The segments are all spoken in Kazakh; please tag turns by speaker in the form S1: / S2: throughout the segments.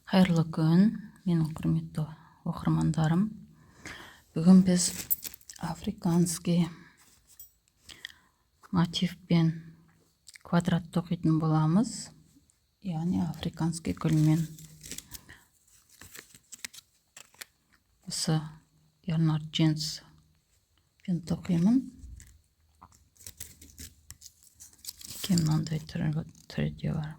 S1: Қайырлы күн, менің құрметті оқырмандарым. Бүгін біз африканский мотивпен квадрат тоқитын боламыз, яғни африканский гүлмен. Осы Ярнард Джинспен тоқимын. Мынандай түрі де бар.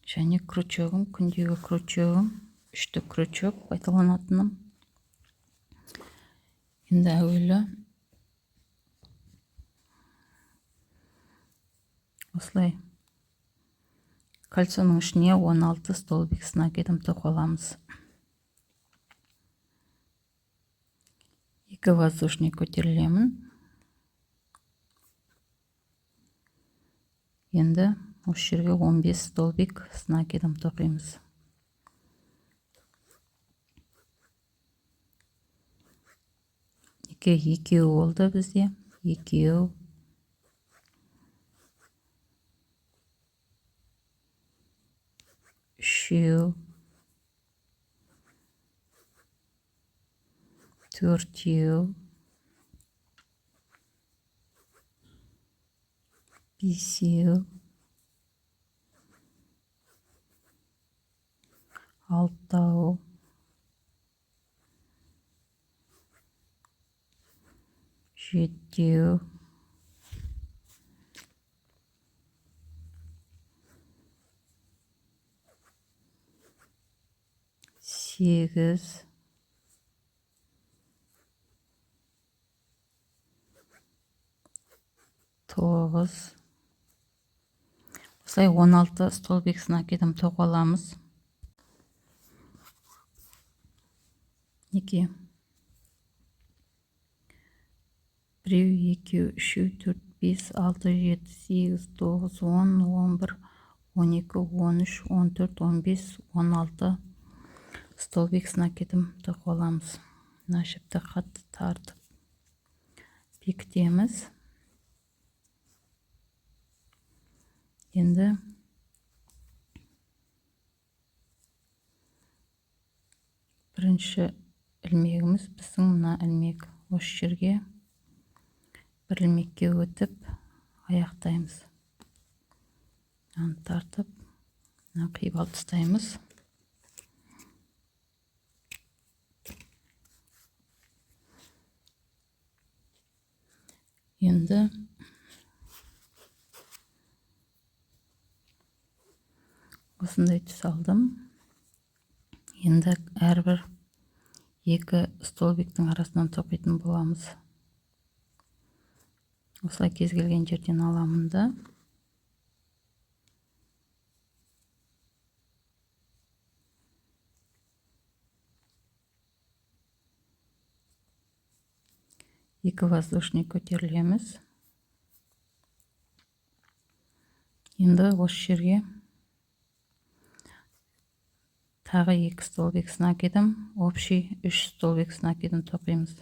S1: Және крючогым, күндегі крючогым, үшті крючок пайдаланатыным. Енді әуелі осылай кольцоның ішіне 16 столбик с накидом тоқып аламыз. 2 воздушный көтерілемін. Енді осы жерге 15 столбик с накидом тоқимыз. Екеу болды бізде. Екеу. Үшеу. Төртеу. Бесеу. Алтау. Жетеу. 8. 9. Осылай 16 столбик с накидом тоқып аламыз. 2. 1, 2, 3, 4, 5, 6, 7, 8, 9, 10, 11, 12, 13, 14, 15, 16 столбик с накидом тоқып аламыз. Мына жіпті қатты тартып бекітеміз. Енді бірінші ілмегіміз біздің мына ілмек. Осы жерге бір ілмекке өтіп аяқтаймыз. Мынаны тартып, мына қиып алып тастаймыз. Енді осындай түс алдым. Енді әрбір екі столбиктің арасынан тоқитын боламыз. Осылай кез келген жерден аламын да. Екі воздушный көтерілеміз. Енді осы жерге тағы 2 столбик с накидом, общий 3 столбик с накидом тоқимыз.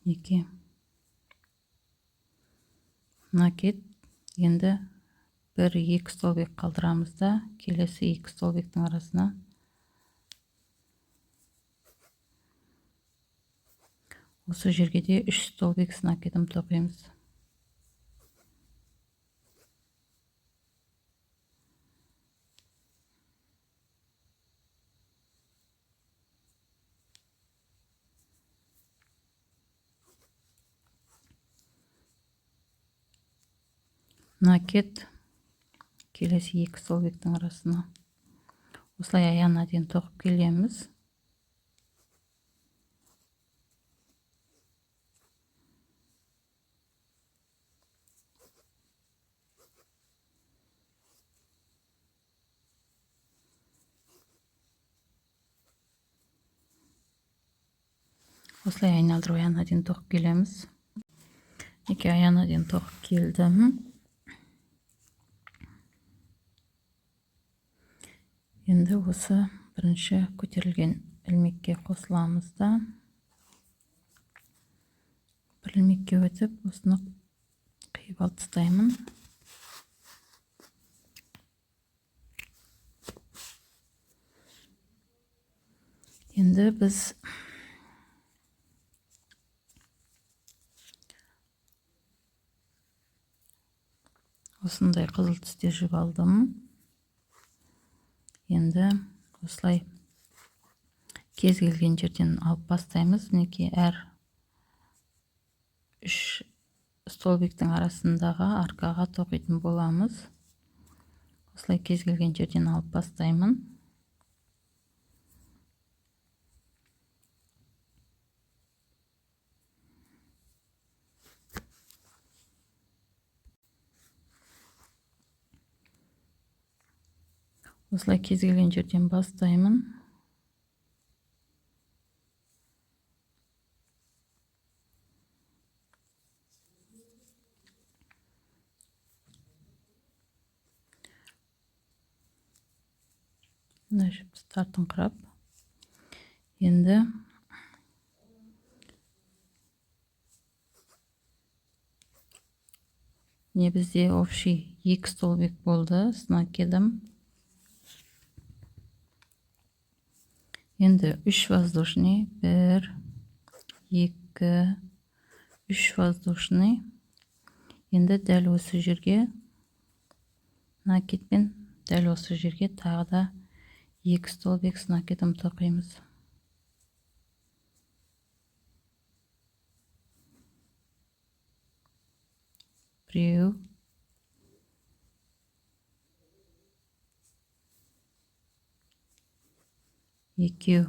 S1: 2 накид. Енді 1-2 столбик қалдырамыз да, келесі 2 столбиктің арасына осы жерге де 3 столбик с накидом тоқимыз. Накид келесі 2 столбиктің арасына осылай аяғына дейін тоқып келеміз. Осылай айналдырып аяғына дейін тоқып келеміз. Екі аяғына дейін тоқып келдім. Енді осы бірінші көтерілген ілмекке қосыламыз да, бір ілмекке өтіп, осыны қиып алып тастаймын. Енді біз осындай қызыл түсте жіп алдым. Енді осылай кез келген жерден алып бастаймыз. Мінекей, әр 3 столбиктің арасындағы аркаға тоқитын боламыз. Осылай кез келген жерден алып бастаймын. Осылай кез келген жерден бастаймын. Мына жіпті тартыңқырап. Енді не бізде общий 2 столбик болды, с накидом. Енді 3 воздушный, 1, 2, 3 воздушный. Енді дәл осы жерге накидпен дәл осы жерге тағы да 2 столбик с накидом тоқимыз. Біреу, екеу.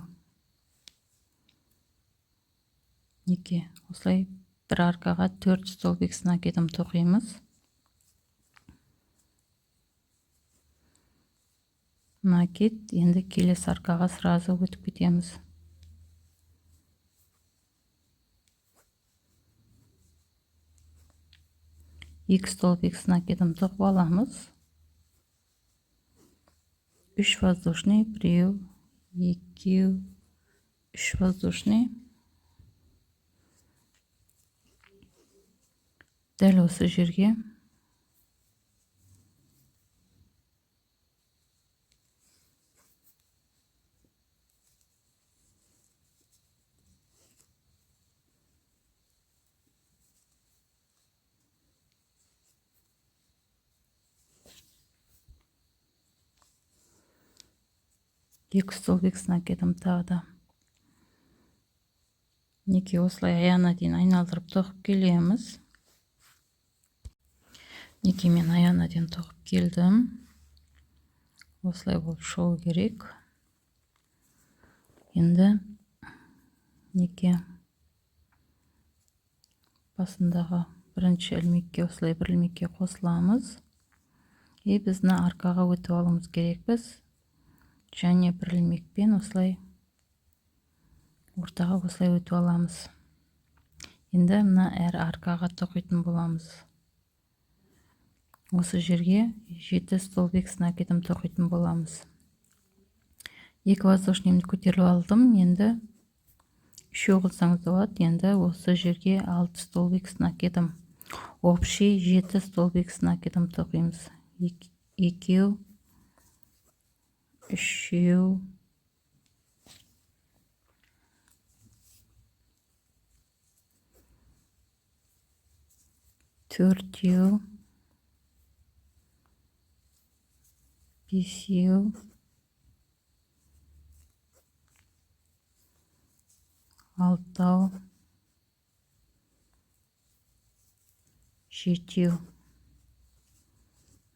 S1: Неке, осылай бір аркаға 4 столбик с накидом тоқимыз. Накид, енді келесі аркаға сразу өтіп кетеміз. 2 столбик с накидом тоқып аламыз. 3 воздушный, біреу, екеу, 3 воздушный. Дәл осы жерге 2 столбик с накидом тағы да. Неке осылай аяғына дейін айналдырып тоқып келеміз. Неке мен аяғына дейін тоқып келдім. Осылай болып шығу керек. Енді неке басындағы бірінші ілмекке осылай бір ілмекке қосыламыз. И біз мына аркаға өтіп алуымыз керекпіз. Және бір ілмекпен осылай ортаға осылай өтіп аламыз. Енді мына әр аркаға тоқитын боламыз. Осы жерге 7 столбик с накидом тоқитын боламыз. 2 воздушныйымды көтеріп алдым. Енді үшеу қылсаңыз да болады. Енді осы жерге 6 столбик с накидом. Общий 7 столбик с накидом тоқимыз. Екеу, үшеу, төртеу, бесеу, алтау, жетеу.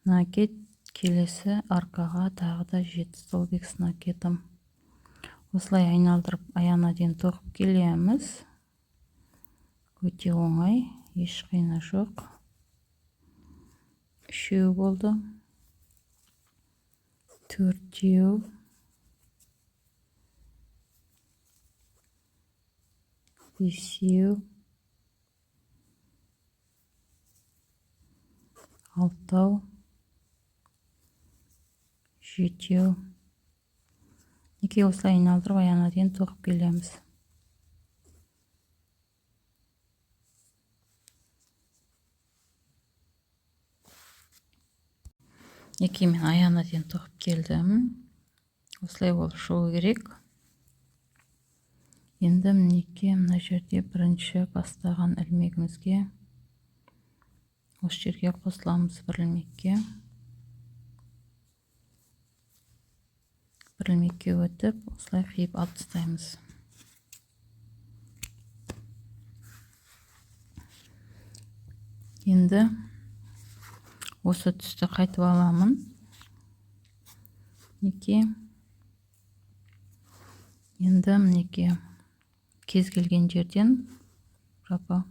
S1: Накид келесі аркаға тағы да 7 столбик с накидом. Осылай айналдырып аяғына дейін тоқып келеміз. Өте оңай, еш қиыны жоқ. Үшеу болды. Төртеу. Бесеу. Алтау. Жетеу. Неке осылай айналдырып аяғына дейін тоқып келеміз. Неке мен аяғына дейін тоқып келдім. Осылай болып шығу керек. Енді мінеке мына жерде бірінші бастаған ілмегімізге осы жерге қосыламыз бір ілмекке. Бір ілмекке өтіп, осылай қиып алып тастаймыз. Енді осы түсті қайтып аламын. Мінеке. Енді мінеке кез келген жерден жалпы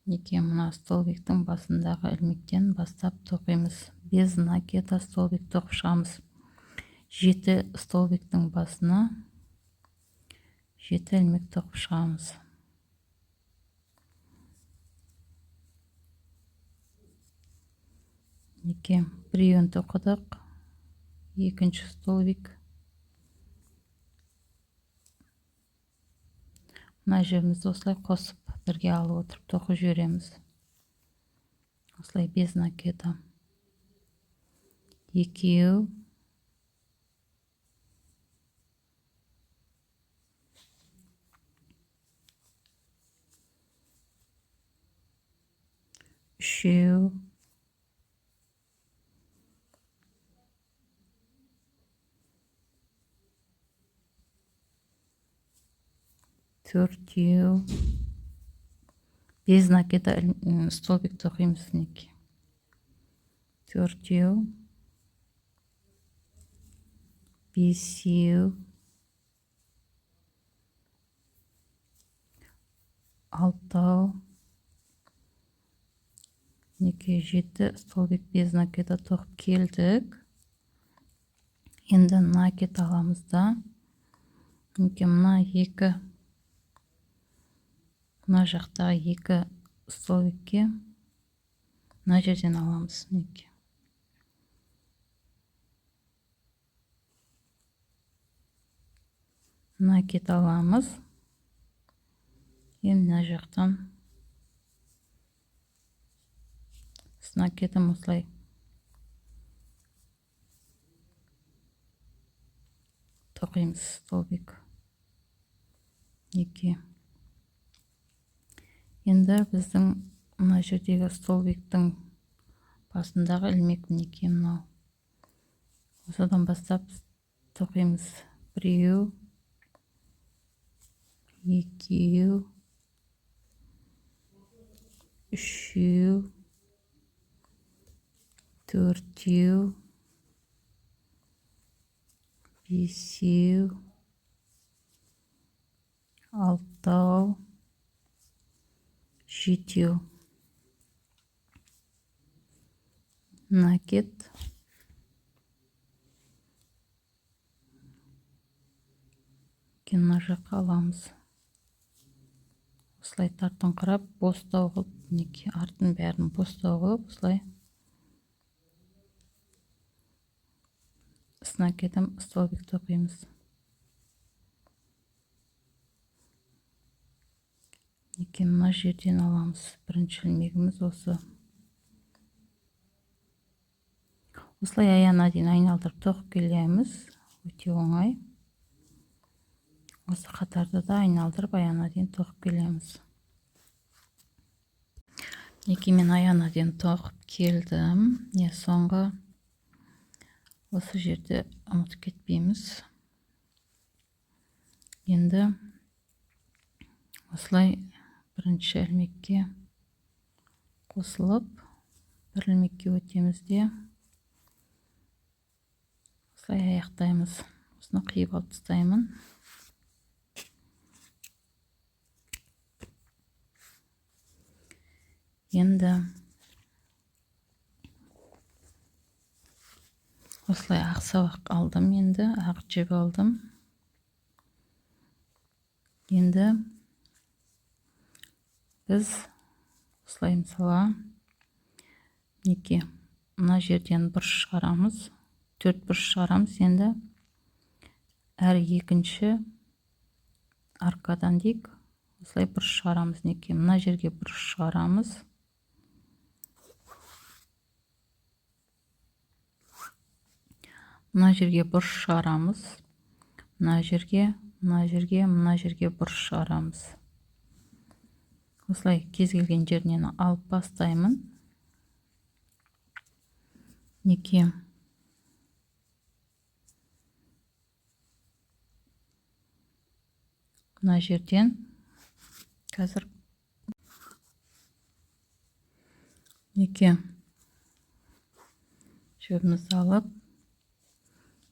S1: мінеке мына столбиктің басындағы ілмектен бастап тоқимыз. Без накида столбик тоқып шығамыз. 7 столбиктің басына 7 ілмек тоқып шығамыз. Мінеке біреуін тоқыдық, екінші столбик. Мына жерімізді осылай қосып бірге алып отырып тоқып жібереміз. Осылай без накида. Екеу. Үшеу. Төртеу. Без накида столбик тоқимыз мінекей. Төртеу. Бесеу. Алтау. Мінекей 7 столбик без накида тоқып келдік. Енді накид аламыз да. Мінекей мына екі, мына жақтағы екі столбикке мына жерден аламыз мінекей. Накид аламыз. Енді мына жақтан с накидом осылай тоқимыз столбик. Мінекей. Енді біздің мына жердегі столбиктің басындағы ілмек мінекей мынау. Осыдан бастап тоқимыз. Біреу, екеу, үшеу, төртеу, бесеу, алтау, жетеу. Накид. Мына жаққа аламыз. Осылай тартыңқырап бостау қылып, мінекей артын бәрін бостау қылып, осылай с накидом столбик тоқимыз. Мінекей мына жерден аламыз. Бірінші ілмегіміз осы. Осылай аяғына дейін айналдырып тоқып келеміз. Өте оңай. Осы қатарды да айналдырып аяғына дейін тоқып келеміз. Мінекей мен аяғына дейін тоқып келдім. Не соңғы осы жерде ұмытып кетпейміз. Енді осылай бірінші ілмекке қосылып бір ілмекке өтеміз де осылай аяқтаймыз. Осыны қиып алып тастаймын. Енді осылай ақ сабақ алдым, енді ақ жіп алдым. Енді біз осылай мысалға мінекей мына жерден бұрыш шығарамыз, 4 бұрыш шығарамыз. Енді Әр екінші аркадан дейік, осылай бұрыш шығарамыз. Мінекей, мына жерге бұрыш шығарамыз. Мына жерге бұрыш шығарамыз. Мына жерге, мына жерге, мына жерге бұрыш шығарамыз. Осылай кез келген жерінен алып бастаймын. Мінекей. Мына жерден қазір мінекей жібімізді алып,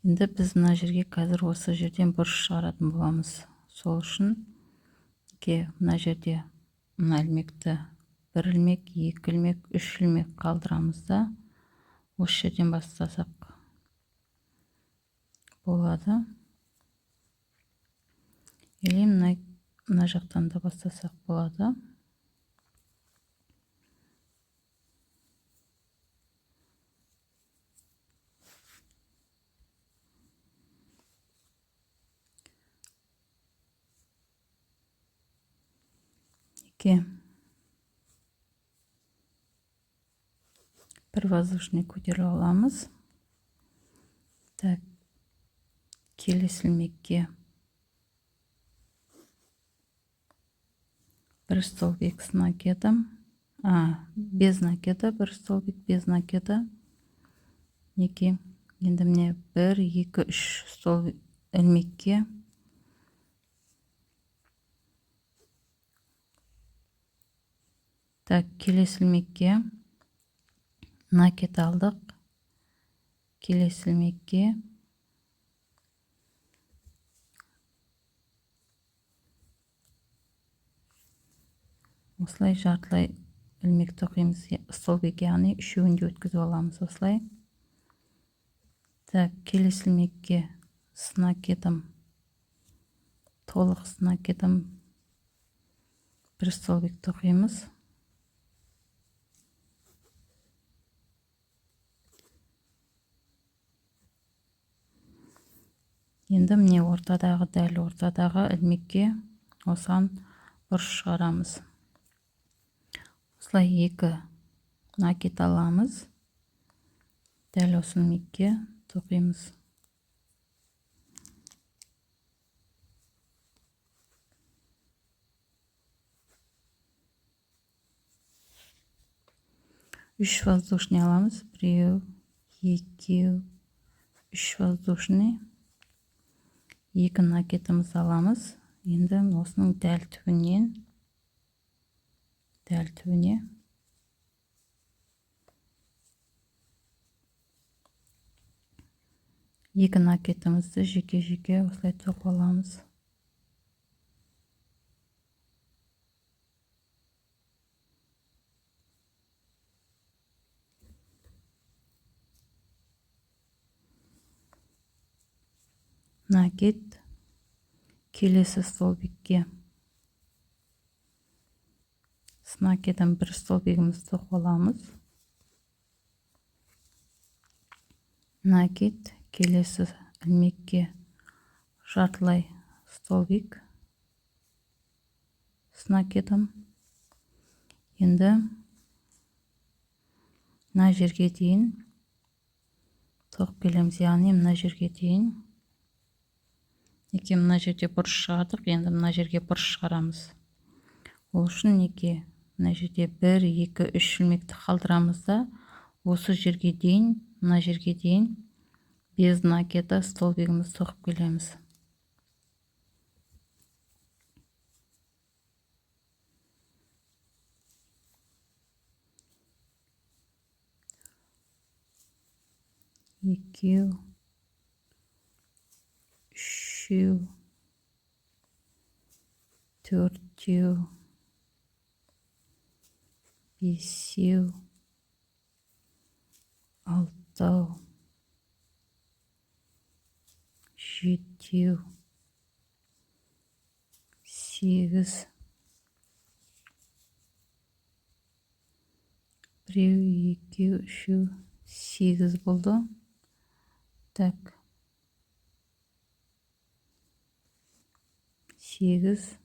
S1: енді біз мына жерге қазір осы жерден бұрыш шығаратын боламыз. Сол үшін мінекей мына жерде мына ілмекті бір ілмек, екі ілмек, үш ілмек қалдырамыз да, осы жерден бастасақ болады. Или мына жақтан да бастасақ болады. Екі. Бір воздушный көтеріп аламыз. Так, келесі ілмекке бір столбик с накидом, без накида, бір столбик без накида. Мінекей, енді міне 1, 2, 3 столбик ілмекке так, келесі ілмекке накид алдық. Келесі ілмекке осылай жартылай ілмек тоқимыз, столбик, яғни үшеуін де өткізіп аламыз осылай. Так, келесі ілмекке с накидом, толық с накидом бір столбик тоқимыз. Енді міне ортадағы, дәл ортадағы ілмекке осыған бұрыш шығарамыз. Осылай екі накид аламыз, дәл осы ілмекке тоқимыз. Үш воздушный аламыз, біреу, екеу, үш воздушный, екі накидімізді аламыз. Енді осының дәл түбінен, дәл түбіне екі накидімізді жеке-жеке осылай тоқып аламыз. Накид келесі столбикке с накидом бір столбигімізді тоқып аламыз. Накид келесі ілмекке жартылай столбик с накидом. Енді мына жерге дейін тоқып келеміз, яғни мына жерге дейін. Неке мына жерде бұрыш шығардық, енді мына жерге бұрыш шығарамыз. Ол үшін неке мына жерде 1, 2, 3 ілмекті қалдырамыз да, осы жерге дейін, мына жерге дейін без накида столбигімізді тоқып келеміз. Екеу, үшеу, төртеу, бесеу, алтау, жетеу, сегіз, біреу, екеу, үшеу, сегіз болды. Так. 8,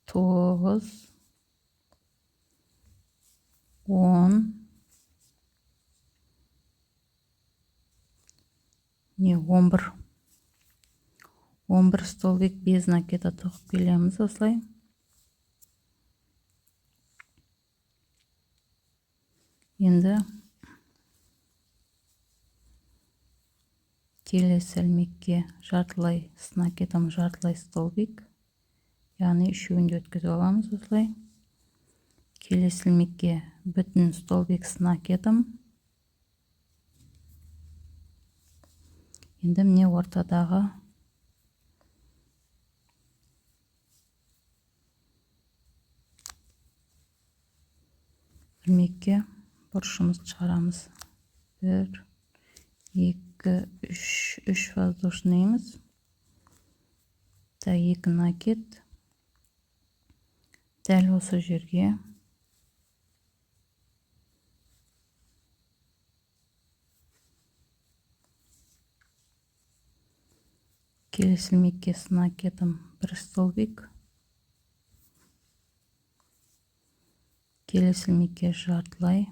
S1: 9, 10, не 11. 11 столбик без накида тоқып келеміз осылай. Енді келесі ілмекке жартылай с накидом жартылай столбик, яғни үшеуін де өткізіп аламыз осылай. Келесі ілмекке бүтін столбик с накидом. Енді міне ортадағы ілмекке бұрышымызды шығарамыз. 1, 2, 3, 3 воздушныйымыз. Так, 2 накид. Дәл осы жерге келесі ілмекке с накидом 1 столбик, келесі ілмекке жартылай,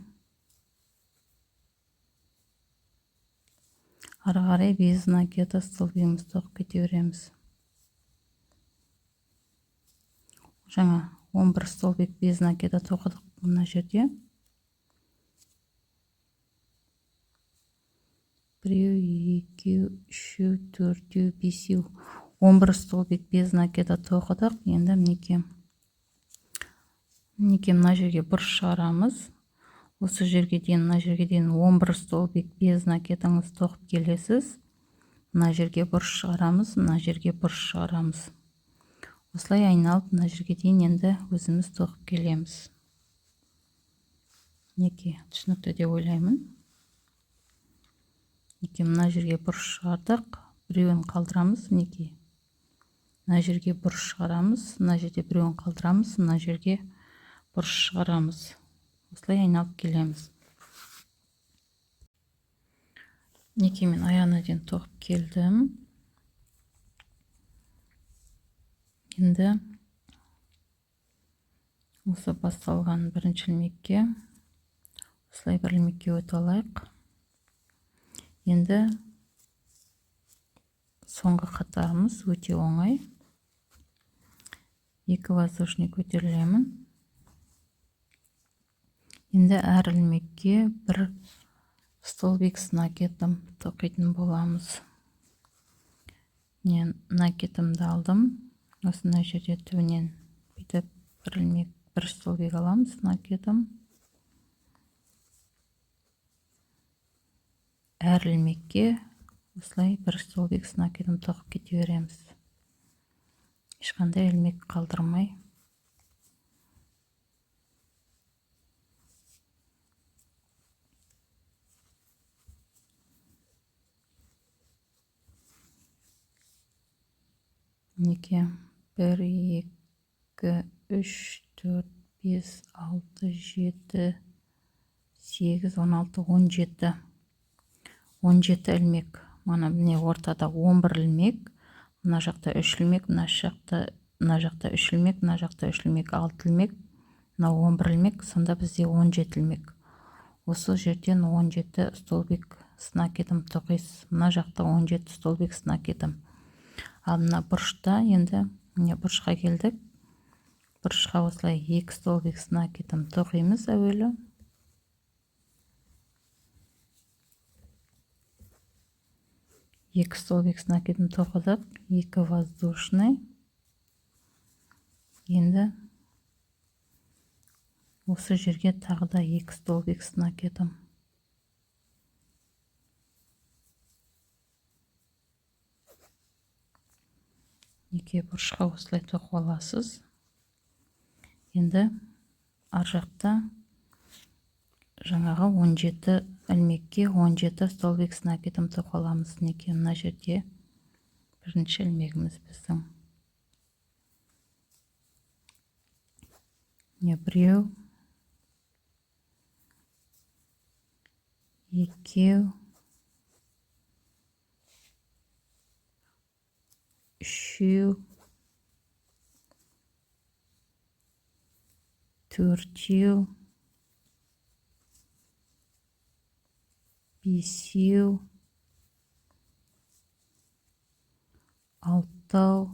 S1: ары қарай без накида столбигімізді тоқып кете береміз. Жаңа 11 столбик без накида тоқыдық мына жерде. 1, 2, 3, 4, 5, 11 столбик без накида тоқыдық. Енді мінекей мына жерге бұрыш шығарамыз. Осы жерге дейін, мына жерге дейін 11 столбик без накидаңыз тоқып келесіз. Мына жерге бұрыш шығарамыз, мына жерге бұрыш шығарамыз. Осылай айналып мына жерге дейін енді өзіміз тоқып келеміз. Мінекей, түсінікті деп ойлаймын. Мінекей мына жерге бұрыш шығардық, біреуін қалдырамыз. Мінекей мына жерге бұрыш шығарамыз, мына жерде біреуін қалдырамыз, мына жерге бұрыш шығарамыз. Осылай айналып келеміз. Мінекей мен аяғына дейін тоқып келдім. Енді осы басталған бірінші ілмекке осылай бір ілмекке өте алайық. Енді соңғы қатарымыз өте оңай. 2 воздушный көтерілемін. Енді әр ілмекке бір столбик с накидом тоқитын боламыз. Мен накидімді алдым. Осындай жерде түбінен бүйтіп бір ілмек, бір столбик аламыз накидом. Әр ілмекке осылай бір столбик с накидом тоқып кете береміз. Ешқандай ілмек қалдырмай. Мінекей 1, 2, 3, 4, 5, 6, 7, 8, 16, 17. 17 ілмек. Мана міне ортада 11 ілмек, мына жақта 3 ілмек, мына жақта 3 ілмек, мына жақта 3 ілмек, 6 ілмек, мына 11 ілмек, сонда бізде 17 ілмек. Осы жерден 17 столбик с накидом тоқисыз. Мына жақта 17 столбик с накидом. Ал мына бұрышта енді міне бұрышқа келдік. Бұрышқа осылай 2 столбик с накидом тоқимыз әуелі. 2 столбик с накидом тоқыдық, 2 воздушный. Енді осы жерге тағы да 2 столбик с накидом. Екі бұрышқа осылай тоқып аласыз. Енді ар жақта жаңағы 17 ілмекке 17 столбик с накидом тоқып аламыз. Мінекей мына жерде бірінші ілмегіміз біздің. Міне біреу, екеу, үшеу, Үшеу, төртеу, бесеу, алтау,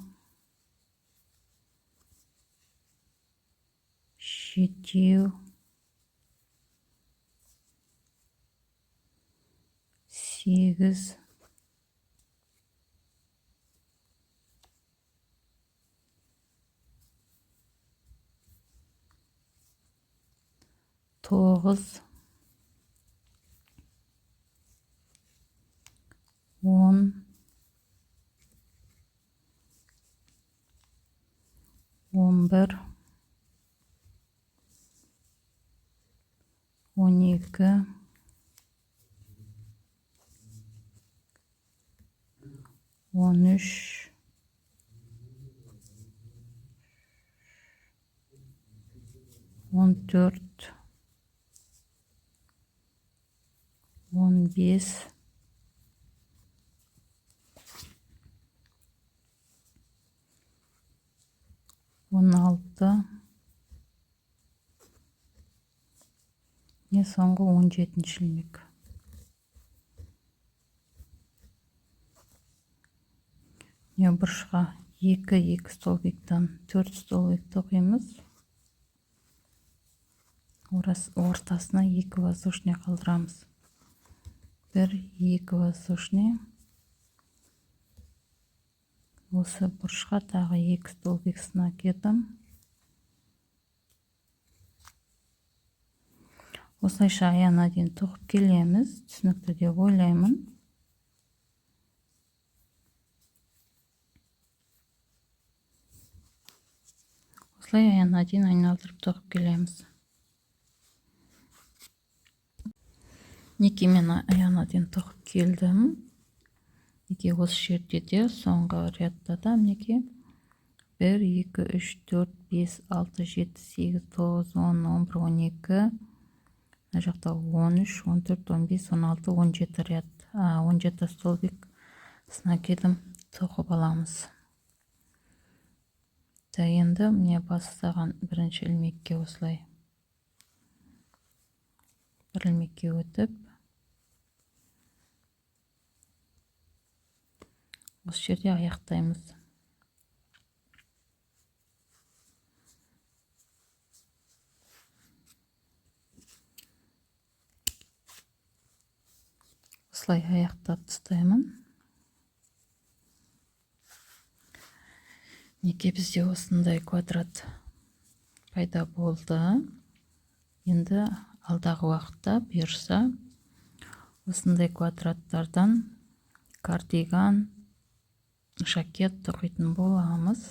S1: жетеу, сегіз, тоғыз, 10, 11, 12, 13, 14, 15, 16, не соңғы 17-ші ілмек. Не бұрышқа 2 столбиктен 4 столбик тоқимыз. Ортасына 2 воздушный қалдырамыз. 1, 2 воздушный. Осы бұрышқа тағы 2 столбик с накидом. Осылайша аяғына дейін тоқып келеміз. Түсінікті деп ойлаймын. Осылай аяғына дейін айналдырып тоқып келеміз. Мінекей мен аяғына дейін тоқып келдім. Мінекей осы жерде де соңғы рядта да мінекей 1, 2, 3, 4, 5, 6, 7, 8, 9, 10, 11, 12, мына жақта 13, 14, 15, 16, 17 ряд, 17 столбик с накидом тоқып аламыз. Енді міне бастаған бірінші ілмекке осылай бір ілмекке өтіп, осы жерде аяқтаймыз. Осылай аяқтап тастаймын. Мінекей бізде осындай квадрат пайда болды. Енді алдағы уақытта бұйырса осындай квадраттардан кардиган, жакет тоқитын боламыз.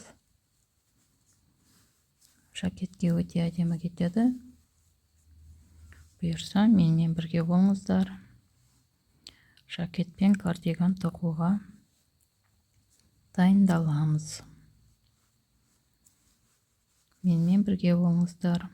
S1: Жакетке өте әдемі кетеді. Бұйырса менімен бірге болыңыздар. Жакет пен кардиган тоқуға дайындаламыз. Менімен бірге болыңыздар.